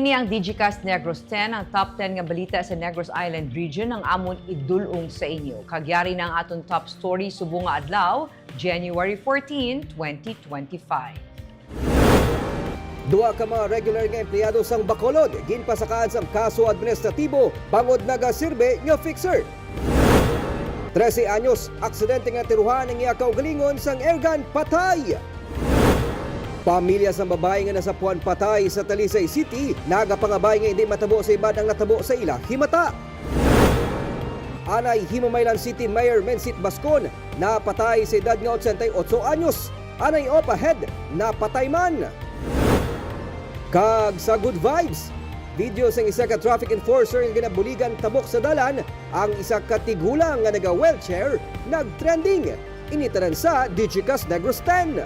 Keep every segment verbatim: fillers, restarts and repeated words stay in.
Ang Digicast Negros ten, ang top ten nga balita sa Negros Island Region, ang amon idul-ong sa inyo. Kag yari na ang aton top story subong nga adlaw, January fourteen, twenty twenty-five. Duha ka mga regular nga empleyado sang Bacolod ginpasakaan sang kaso administratibo bangod nagasirbe nga fixer. Trese anyos, aksidente nga tiruhan ang iya kaugalingon sang airgun, patay. Pamilya sang babayi nga nasapuan patay sa Talisay City nagapangabay nga indi matabo sa iban ang natabo sa ila himata. Anay, Himamaylan City Mayor Mensit Bascon napatay sa edad nga ochenta y ocho anyos. Anay, Opa Head napatay man. Kag sa good vibes, video sang isa ka traffic enforcer nga ginabuligan tabok sa dalan ang isa ka tigulang nga naga-wheelchair nag-trending. Ini tanan sa Digicast Negros ten.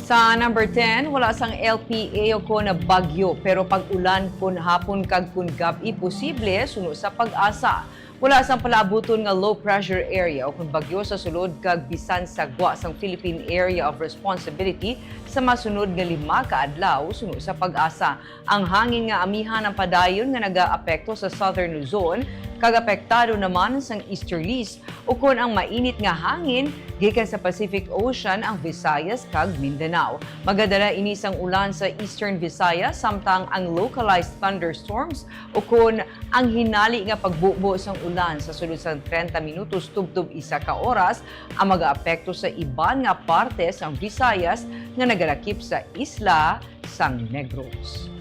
Sa number ten, wala sang L P A o kon bagyo, pero pag-ulan kon hapon kag kon gab-i posible, suno sa PAGASA. Wala sang palaabuton nga low pressure area o kon bagyo sa sulod kag bisan sa gwa sang Philippine Area of Responsibility sa masunod nga lima ka adlaw, suno sa PAGASA. Ang hangin nga amihan ang padayon nga nagaapekto sa Southern Luzon, kag apektado naman sang easterlies, ukon ang mainit nga hangin gikan sa Pacific Ocean ang Visayas kag Mindanao. Magadala ini sang ulan sa Eastern Visayas, samtang ang localized thunderstorms ukon ang hinali nga pagbubo sang ulan sa sulod sang trenta minutos tubtob isa ka oras ang magaapekto sa iban nga parte sang Visayas nga nagalakip sa isla sang Negros.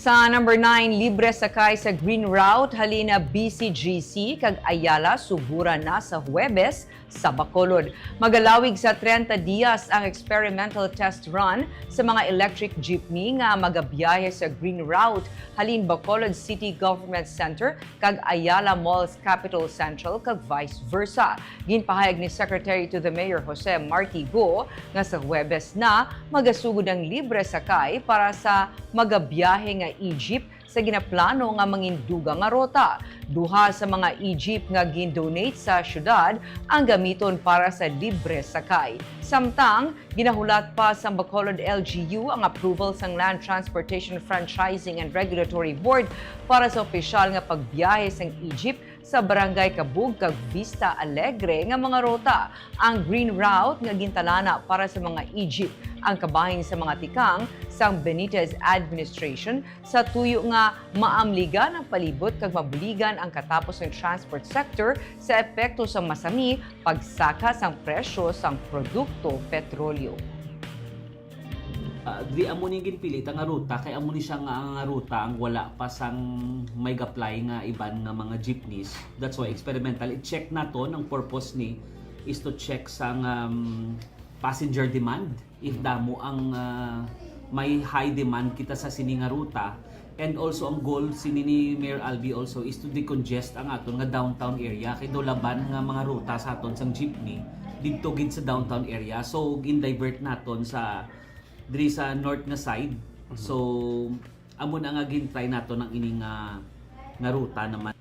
Sa number nine, libre sakay sa Green Route halin na B C G C kag Ayala sugura na sa Huwebes sa Bacolod. Magalawig sa trenta dias ang experimental test run sa mga electric jeepney nga magabiyahe sa Green Route halin Bacolod City Government Center kag Ayala Malls Capitol Central kag vice versa. Ginpahayag ni Secretary to the Mayor Jose Marti Go nga sa Huwebes na magasugod ang libre sakay para sa magabiyahe nga e-jeep sa ginaplano nga mangindugang nga ruta. Duha sa mga e-jeep nga gin-donate sa siyudad ang gamiton para sa libre sakay. Samtang, ginahulat pa sang Bacolod L G U ang approval sang Land Transportation Franchising and Regulatory Board para sa opisyal nga pagbiyahe sang e-jeep sa Barangay Cabug kag Vista Alegre nga mga ruta. Ang Green Route nga gintalana para sa mga e-jeep ang kabahin sa mga tikang sang Benitez administration sa tuyo nga maamligan ang palibot kag mabuligan ang katapos sang transport sector sa epekto sang masami pagsaka sang presyo sang produkto petrolyo. Ah, di amo ni ginpili ta nga ruta, kay amo ni siya nga, nga ruta ang wala pa sang may apply nga iban nga mga jeepneys. That's why experimental. I-check naton, ang purpose ni is to check sang, um, passenger demand. If damo ang, ah, may high demand kita sa sini nga ruta, and also, ang goal sini ni Mayor Albi also is to decongest ang aton nga downtown area, kay daw laban nga mga ruta sa aton sang jeepney didto gid sa downtown area. So, gin-divert naton sa, diri sa north nga side. Mhm. So, amo na nga gin-try naton ang ini nga, nga ruta naman.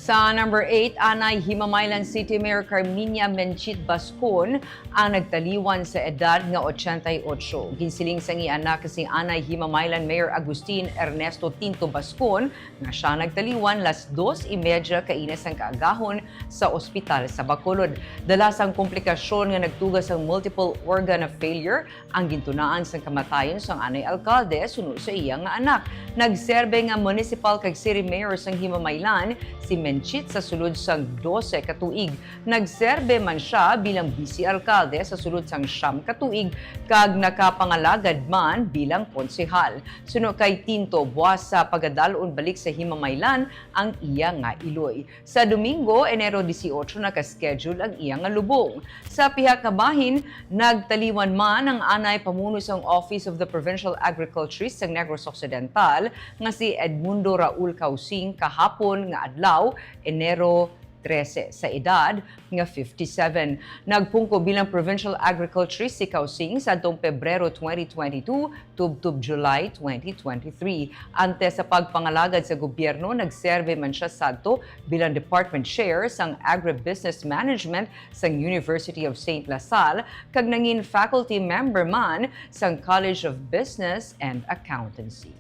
Sa number eight, anay Himamaylan City Mayor Carmina Menchit Bascon ang nagtaliwan sa edad nga ochenta y ocho. Ginsiling sang iya anak si anay Himamaylan Mayor Agustin Ernesto Tinto Bascon nga sia nagtaliwan las dos y media kaina sang kaagahon sa ospital sa Bacolod. Dala sang komplikasyon nga nagtuga sang multiple organ failure, ang gintunaan sang kamatayon sang anay alkalde suno sa iya nga anak. Nagserbe nga municipal kag city mayor sang Himamaylan si Cheat sa sulod sang dose ka tuig. Nagserbe man sia bilang bise alkalde sa sulod sang siyam ka tuig kag nakapangalagad man bilang konsehal. Suno kay Tinto, buas sa pagadalon balik sa Himamaylan ang iya nga iloy. Sa Domingo, Enero dieciocho, naka-schedule ang iya nga lubong. Sa pihak nga bahin, nagtaliwan man ang anay pamuno sang Office of the Provincial Agriculturist sang Negros Occidental nga si Edmundo Raul Causing kahapon nga adlaw, Enero trese, sa edad nga fifty-seven. Nagpungko bilang Provincial Agriculturist si Causing sadtong Pebrero twenty twenty-two tubtob July twenty twenty-three. Antes sa pagpangalagad sa gobyerno, nagserbe man sia sadto bilang Department Chair sang Agribusiness Management sang University of Saint La Salle kag nangin faculty member man sang College of Business and Accountancy.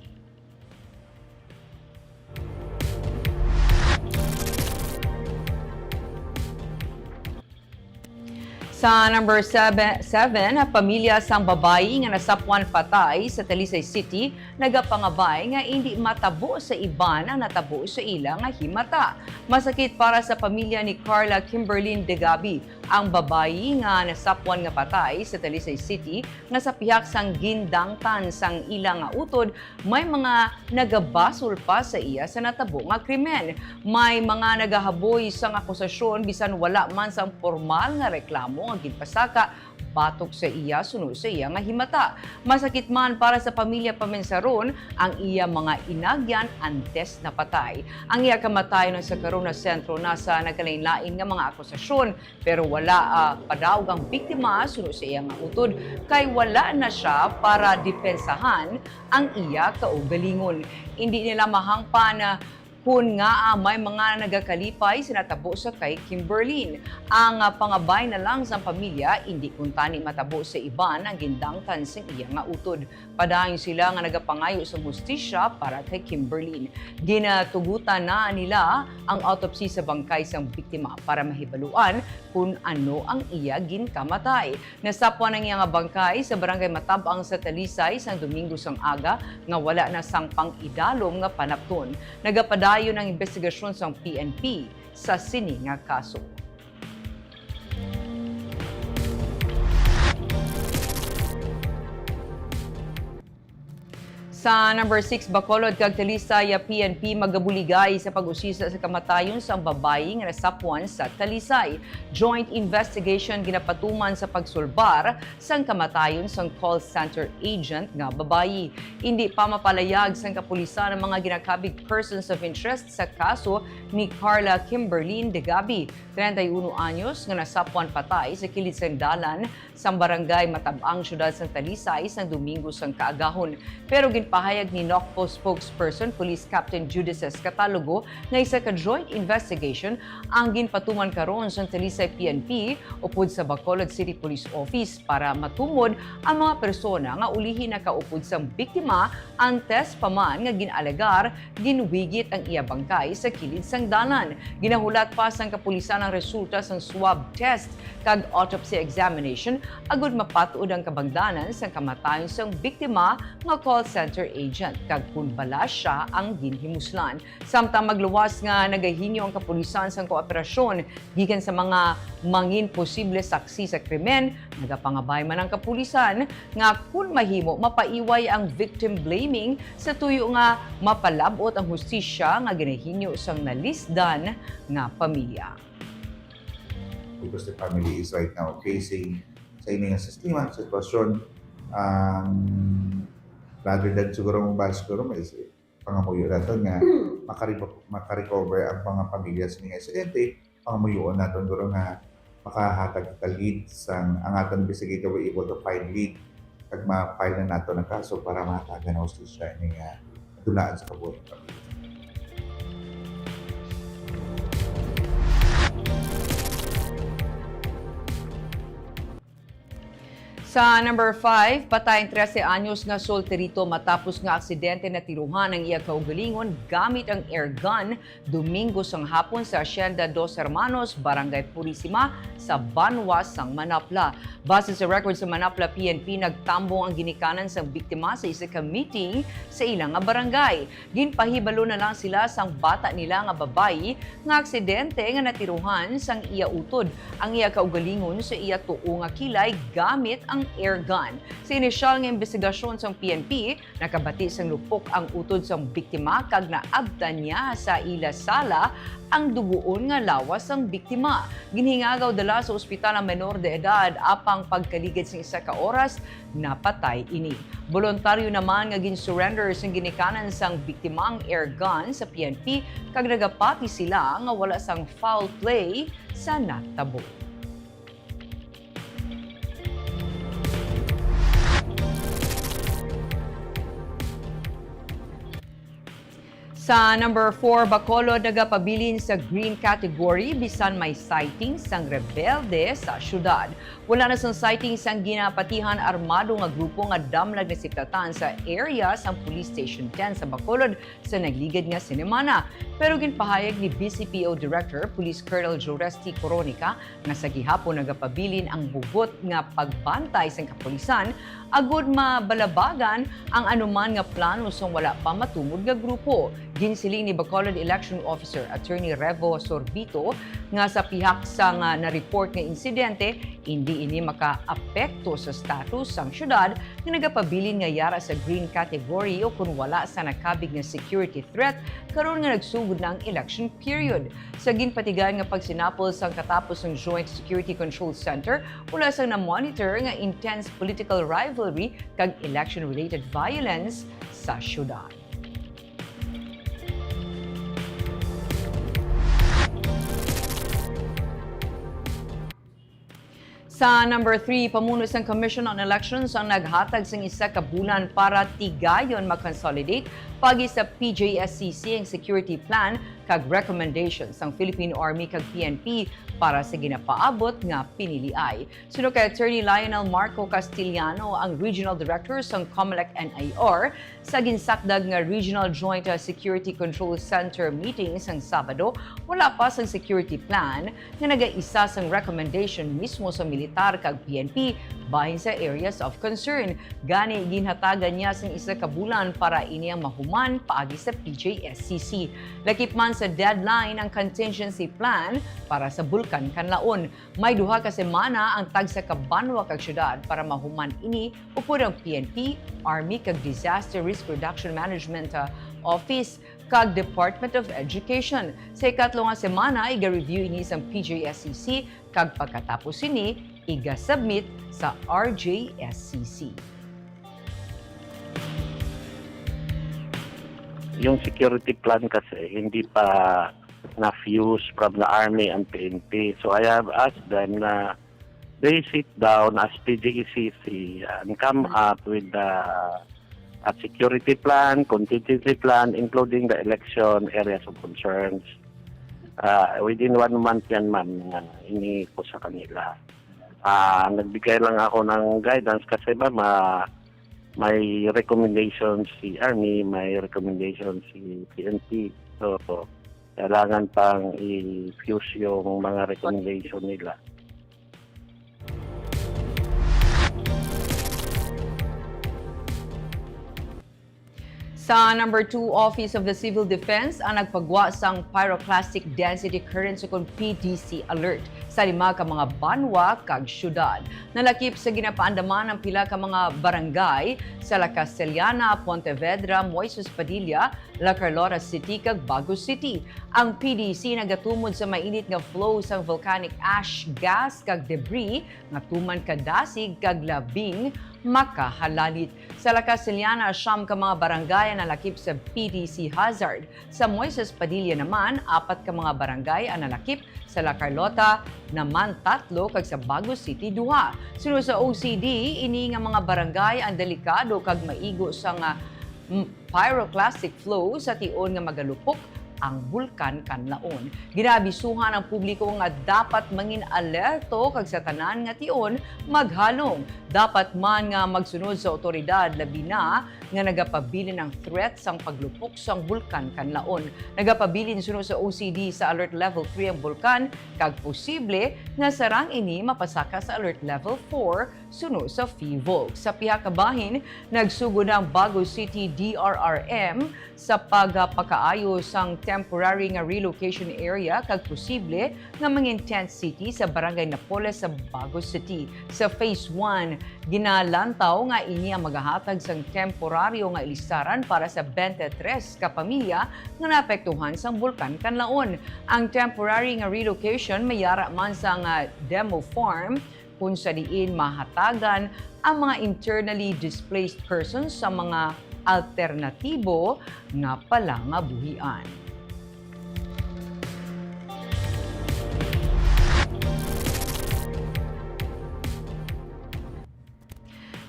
Sa number seven, seven, pamilya sang babayi nga nasapwan patay sa Talisay City nagapangabay nga indi matabo sa iban ang natabo sa ila nga himata. Masakit para sa pamilya ni Carla Kimberlyn Degabi, ang babayi nga nasapwan nga patay sa Talisay City, nga sa pihak sang gindangtan sang ila nga utod may mga nagabasol pa sa iya sa natabo nga krimen. May mga nagahaboy sang akusasyon bisan wala man sang pormal nga reklamo nga ginpasaka batok sa iya suno sa iya nga himata. Masakit man para sa pamilya Pamensaron ang iya mga inagyan antes napatay. Ang iya kamatayon sa karon nasentro na sa nagkalainlain nga mga akusasyon, pero wala, ah, padaog ang biktima suno sa iya nga utod kay wala na sia para depensahan ang iya kaugalingon. Indi nila mahangpan, ah, kun ngaa may mga nagakalipay sa natabo sa kay Kimberlyn. Ang, ah, pangabay na lang sang pamilya, indi kuntani matabo sa iban ang gindangtan sang iya nga utod. Padayon sila nga nagapangayo sang hustisya para kay Kimberlyn. Ginatugutan na nila ang autopsy sa bangkay sang biktima para mahibaluan kun ano ang iya ginkamatay. Nasapwan ang iya nga bangkay sa Barangay Matab-ang sa Talisay sang Domingo sang aga nga wala na sang pang-idalom nga panapton. Nagapadayon ang imbestigasyon sang P N P sa sini nga kaso. Sa number six, Bacolod kag Talisay, P N P magabuligay sa pag-usisa sa kamatayon sang babayi nga nasapwan sa Talisay. Joint investigation ginapatuman sa pagsulbar sang kamatayon sang call center agent nga babayi. Indi pa mapalayag sang kapulisan ang mga ginakabig persons of interest sa kaso ni Carla Kimberlyn Degabi, treinta y uno anyos, nga nasapwan patay sa kilid sang dalan sang Barangay Matab-ang, siyudad sang Talisay, sang Domingo sang kaagahon. Pero ginpahayag ni NOCPO spokesperson Police Captain Judices Catalogo nga isa ka joint investigation ang ginpatuman karon sang Talisay P N P upod sa Bacolod City Police Office para matumod ang mga persona nga ulihi nakaupod sang biktima, antes pa man nga gin-alegar ginwigit ang iya bangkay sa kilid sang dalan. Ginahulat pa sang kapulisan ang resulta sang swab test kag autopsy examination agud mapat-od ang kabangdanan sang kamatayon sang biktima nga call center agent kag kon bala sia ang ginhimuslan. Samtang magluwas nga nagahingyo ang kapulisan sang kooperasyon gikan sa mga mangin posible saksi sa krimen, nagapangabay man ang kapulisan nga kon mahimo, mapaiway ang victim blaming sa tuyo nga mapalab-ot ang hustisya nga ginahingyo sang nalisdan nga pamilya. Because the family is right now facing sa ini nga sistema, sitwasyon, um, rather than siguro mabalik siguro, may pangamuyo naton nga makare-, makarecover ang mga pamilya sa mga insidente. Pangamuyoon naton guro nga makahatag kita lead sang ang aton investigator were able to find lead kag ma-file na nato ang kaso para mahatagan ang hustisya ini nga dulaan sa kabuhi. Sa number five, patay ang trese anyos nga solterito matapos nga aksidente, natiruhan ang iya kaugalingon gamit ang air gun Domingo sang hapon sa Hacienda Dos Hermanos, Barangay Purisima, sa banwa sang Manapla. Base sa record sa Manapla P N P, nagtambong ang ginikanan sang biktima sa isa ka meeting sa ila nga barangay. Ginpahibalo na lang sila sang bata nila nga babayi nga aksidente nga natiruhan sang iya utod ang iya kaugalingon sa iya tuo nga kilay gamit ang air gun. Sa inisyal nga imbestigasyon sang P N P, nakabati sang lupok ang utod sang biktima kag naabtan niya sa ila sala ang dugoon nga lawas sang biktima. Ginhingagaw dala sa ospital ang menor de edad, apang pagkaligid sing isa ka oras, napatay ini. Boluntaryo naman nga gin-surrender sang ginikanan sang biktima ang air gun sa P N P, kag nagapati sila nga wala sang foul play sa natabo. Sa number four, Bacolod nagapabilin sa green category bisan may sighting sang rebelde sa syudad. Wala na sang sighting sang ginapatihan armado nga grupo nga damlag nasiplatan sa area sang Police Station ten sa Bacolod sa nagligad nga sinemana. Pero ginpahayag ni B C P O Director Police Colonel Joresty Coronica nga sa gihapon nagapabilin ang hugot nga pagbantay sang kapulisan agud mabalabagan ang anuman nga plano sang wala pa matumod nga grupo. Ginsiling ni Bacolod Election Officer Attorney Revo Sorbito nga sa pihak sang, ah, na-report nga insidente, indi ini makaapekto sa status sang syudad nga nagapabilin nga yara sa green category o kon wala sa nakabig nga security threat karon nga nagsugod na ang election period. Sa ginpatigayon nga pagsinapol sang katapos sang Joint Security Control Center, wala sang na-monitor nga intense political rivalry kag election-related violence sa syudad. Sa number three, pamuno sang Commission on Elections ang naghatag sang isa ka bulan para tigayon mag-consolidate paagi sa P J S C C ang security plan kag recommendation sang Philippine Army kag P N P para sa ginapaabot nga piniliay. Suno kay Attorney Lionel Marco Castellano, ang Regional Director sang Comelec N I R, sa ginsakdag nga Regional Joint, uh, Security Control Center meeting sang Sabado, wala pa sang security plan nga nagaisa sang recommendation mismo sa militar kag P N P bahin sa areas of concern. Gani, ginhatagan niya sing isa ka bulan para ini ang mahuman paagi sa P J S C C. Lakip man sa deadline ang contingency plan para sa Bulkan Kanlaon. May duha ka semana ang tagsa ka banwa kag syudad para mahuman ini upod ang P N P, Army, kag Disaster Risk Reduction Management, uh, Office kag Department of Education. Sa ikatlo nga semana, iga-review ini sang P J S C C, kag pagkatapos sini, iga-submit sa R J S C C. Yung security plan kasi hindi pa na-fuse from the army and P N P. So I have asked them na they sit down as P J S C C and come up with the, a security plan, contingency plan, including the election areas of concerns. Ah, within one month yan, ma'am, na ini ko sa kanila. Ah, nagbigay lang ako ng guidance kasi, ma'am, ah, may recommendation si army, may recommendation si P N P. So, kailangan pang i-fuse yung mga recommendation nila. Sa number two, Office of the Civil Defense ang nagpagwa sang pyroclastic density currents, ukon P D C alert, sa lima ka mga banwa kag syudad. Nalakip sa ginapaandaman ang pila ka mga barangay sa La Castellana, Pontevedra, Moises Padilla, La Carlota City, kag Bago City. Ang P D C nagatumod sa mainit nga flow sang volcanic ash, gas, kag debris nga tuman kadasig kag labing makahalalit. Sa La Castellana, siyam ka mga barangay ang nalakip sa P D C hazard. Sa Moises Padilla naman, apat ka mga barangay ang nalakip. Sa La Carlota naman, tatlo, kag sa Bago City, duha. Suno sa O C D, ini nga mga barangay ang delikado kag maigo sa nga, mm, pyroclastic flow sa tion nga magalupok ang Bulkan Kanlaon. Ginaabisuhan ang publiko nga dapat mangin alerto kag sa tanan nga tion maghalong. Dapat man nga magsunod sa awtoridad, labi na nga nagapabilin ang threat sang paglupok sang Bulkan Kanlaon. Nagapabilin suno sa O C D sa Alert Level three ang bulkan, kag posible nga sarang ini mapasaka sa Alert Level four suno sa PHIVOLCS. Sa pihak kabahin, nagsugod ang Bago City D R R M sa pagpakaayo sang temporary nga relocation area kag posible nga mangin tent city sa Barangay Napoles sa Bago City. Sa Phase one, ginalantaw nga ini ang magahatag sang temporaryo nga ilistaran para sa twenty-three ka pamilya nga naapektuhan sang Bulkan Kanlaon. Ang temporary nga relocation may ara man sang, ah, demo farm, kung sa diin mahatagan ang mga internally displaced persons sa mga alternatibo nga palangabuhian.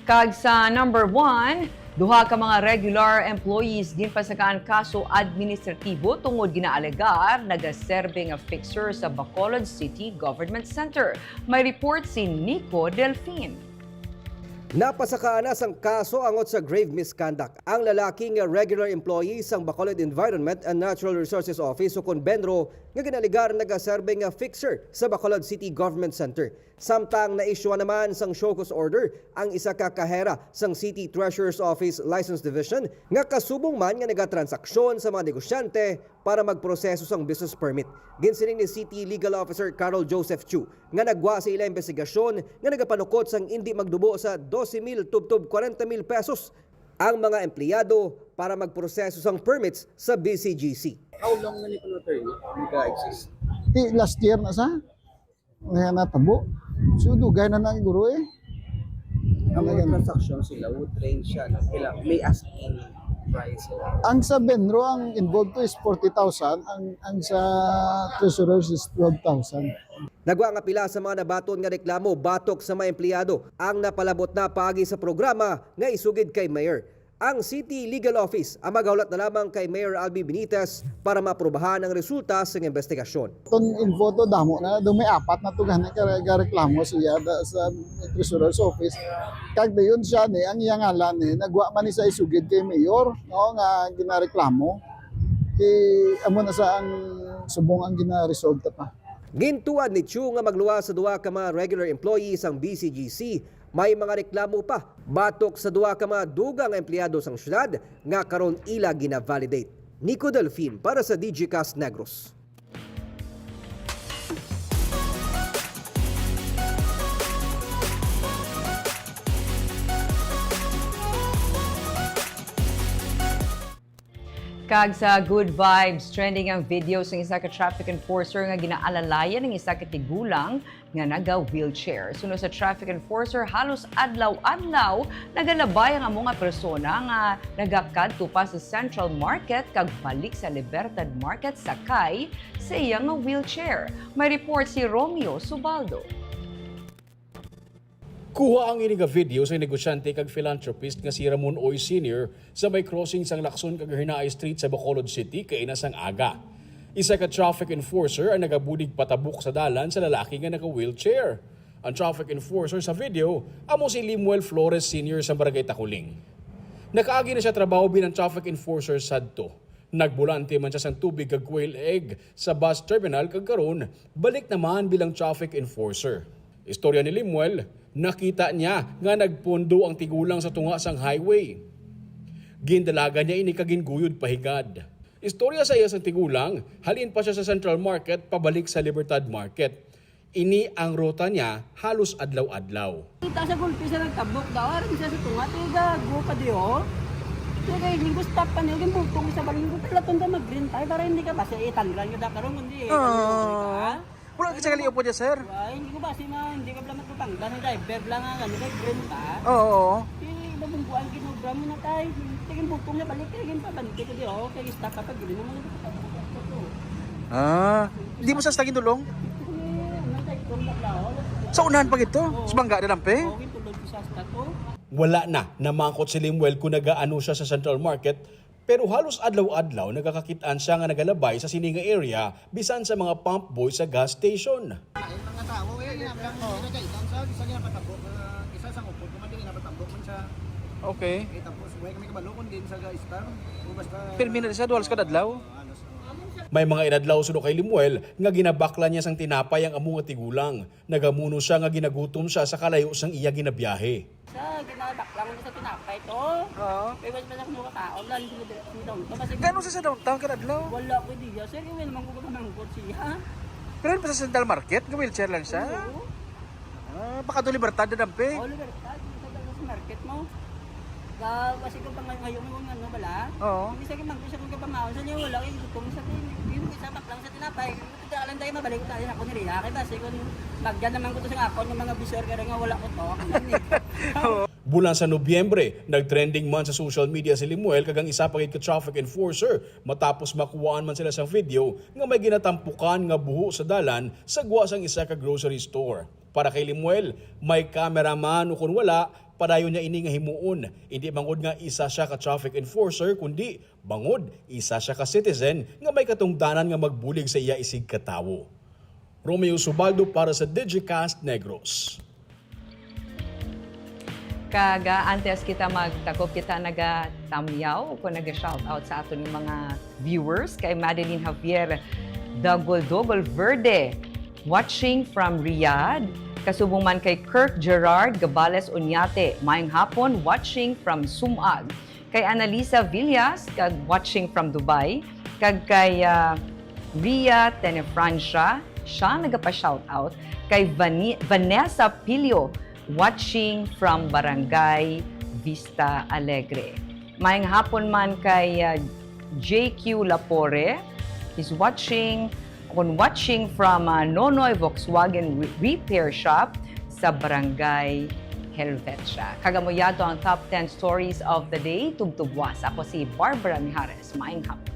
Kag sa number one, duha ka mga regular employees ginpasakaan kaso administratibo tungod ginaalegar nagaserbe nga fixer sa Bacolod City Government Center. May report si Nico Delfin. Napasakaan na sang kaso angot sa grave misconduct ang lalaki nga regular employee sang Bacolod Environment and Natural Resources Office, ukon BENRO, nga ginaalegar nagaserbe nga fixer sa Bacolod City Government Center. Samtang na-issue naman sang show cause order ang isa ka kahera sang City Treasurer's Office License Division nga kasubong man nga nagatransaksyon sa mga negosyante para magproseso sang business permit. Ginsiling ni City Legal Officer Carol Joseph Chu nga nagwa sa ila investigasyon nga nagapanukot sang indi magdubo sa dose mil tubtob kwarenta mil pesos ang mga empleyado para magproseso sang permits sa B C G C. How long na ni kuno, attorney, nag-exist? Ti last year na sa nga natabo. So, dugay na na, guro, eh. Ang Ano mga yan? Transaction sila, would range siya, no? Kila, may asking price sila. Ang sa BENRO, ang involved to is forty thousand, ang, ang sa treasurers is twelve thousand. Nagwa nga pila sa mga nabaton nga reklamo batok sa mga empleyado ang napalabot na paagi sa programa nga isugid kay Mayor. Ang City Legal Office ang magahulat na lamang kay Mayor Albee Benitez para maaprubahan ang resulta sang investigasyon. Ton info to, damo na. Do may apat na to gani ka, ka reklamo siya da, sa Treasurer's Office. Kag dayon siya ni, ang iya ngalan ni, nagwa man ni sa isugid kay Mayor, no, nga ginareklamo. Kay amo na sa ang subong ang ginaresolta pa. Gintuan ni Chu nga magluwas sa duha ka mga regular employees ang B C G C. May mga reklamo pa batok sa duha ka mga dugang empleyado sang syudad nga karon ila gina-validate. Nico Delfin para sa Digicast Negros. Kag sa Good Vibes, trending ang video sang isa ka traffic enforcer nga ginaalalayan ang isa ka tigulang nga naga-wheelchair. Suno sa traffic enforcer, halos adlaw-adlaw nagalabay ang amo nga persona nga nagakadto pa sa Central Market kag balik sa Libertad Market sakay sa iya nga wheelchair. May report si Romeo Subaldo. Kuha ang ini nga video sa negosyante kag philanthropist nga si Ramon Oy Senior sa may crossing sang Lacson kag Hernaez Street sa Bacolod City kaina sang aga. Isa ka traffic enforcer ang nagabulig patabok sa dalan sa lalaki nga naka-wheelchair. Ang traffic enforcer sa video amo si Limuel Flores Senior sa Barangay Taculing. Nakaagi na siya trabaho bilang traffic enforcer sadto. Nagbolante man siya sang tubig kag quail egg sa bus terminal kag karon balik naman bilang traffic enforcer. Istorya ni Limuel, nakita niya nga nagpondo ang tigulang sa tunga sang highway. Gindalagan niya ini kag ginguyod pahigad. Istorya sa iya sang tigulang, halin pa siya sa Central Market pabalik sa Libertad Market. Ini ang ruta niya halos adlaw-adlaw. Kita sa gulpi sa nagtabok daw, aram siya sa tunga, tiga go pa di, oh. Tiga yung stop pa niya, yung butong sa baling ko, talaton ka mag-green tayo para hindi ka basi itanggal nga dakaron, kundi Oo. Wala ka sa kaliupod niya, sir? Ay, hindi ko basi ma, hindi ka pala matutanggal, ang driver lang ang ano, kay green ka. Oo. Di ba mong buwan ginobra mo na tayo, tingin butong na balik, tingin pa, balik ka di, oh, kay stop ka pag green mo, Ah, di mo sa stagin tulong? Sa unahan pa gito? Sa bangga na lampe? Wala na namangkot si Limuel kung nagaano siya sa Central Market, Pero halos adlaw-adlaw nagakakit-an siya nga nagalabay sa sini nga area bisan sa mga pump boy sa gas station. Ay, mga tao, eh, ginablang mo nila kay isa, isa ginapatabok, ah, isa sa upod, kung hindi ginapatabok man siya. Okay. Eh, tapos, buhay kami kabalo kung din sa ga-star. O basta, Pirmi na siya, duha ka adlaw? Halos, May mga inadlaw suno kay Lemuel nga ginabaklan niya sang tinapay ang amo nga tigulang. Nagamuno siya nga ginagutom siya sa kalayo sang iya ginabiyahe. Sa ginabaklang ko sa tinapay to. Oo. Kaya mas masarap mo kakaon, lalo sa, sa downtown. Kasi Gano sa sa downtown kada adlaw? Wala ko diya. Sir, iwi naman ko kamangkot siya. Pero pa sa Central Market, ga-wheelchair lang siya. Oo. Ah, baka doon Libertad na dampi. Oh, Libertad, sa, sa market mo. Ga, kasi ko pang ngayon mo ano bala. Oo. Hindi sa kimangkot siya kung kapangaon sa niya, wala ko yung gutom sa tin. Yung isa baklang sa tinapay. Ito alam tayo, mabalik tayo ako nila. Kaya kasi kung magyan naman ko to sa akon, yung mga bisor, kaya nga wala ko to. Ako man eh. Bulan sa Nobyembre, nagtrending man sa social media si Lemuel kag ang isa pa gid ka traffic enforcer matapos makuhaan man sila sa video nga may ginatampukan nga buho sa dalan sa gwa sang isa ka grocery store. Para kay Lemuel, may camera man o kun wala, padayon niya ini nga himuon. Hindi bangod nga isa siya ka traffic enforcer, kundi bangod isa siya ka citizen nga may katungdanan nga magbulig sa iya isig ka tawo. Romeo Subaldo para sa Digicast Negros. Kag ah, antes kita magtakop, kita nagatamyaw o naga-shout out sa aton mga viewers, kay Madeline Javier Dagol Dogol Verde, watching from Riyadh, kasubong man kay Kirk Gerard Gabales Unyate, maayong hapon, watching from Sumag. Kay Annalisa Villas, kag watching from Dubai, kag kay ah, Ria Tenefrancia, siya nagapa-shoutout, kay Vani- Vanessa Pilio, watching from Barangay Vista Alegre. Maayong hapon man kay ah, J Q Lapore, he's watching, kung watching from ah, Nonoy Volkswagen Re- Repair Shop sa Barangay Helvetia. Kag amo yato ang top ten stories of the day. Tubtubwas. Ako si Barbara Mijares. Maayong hapon.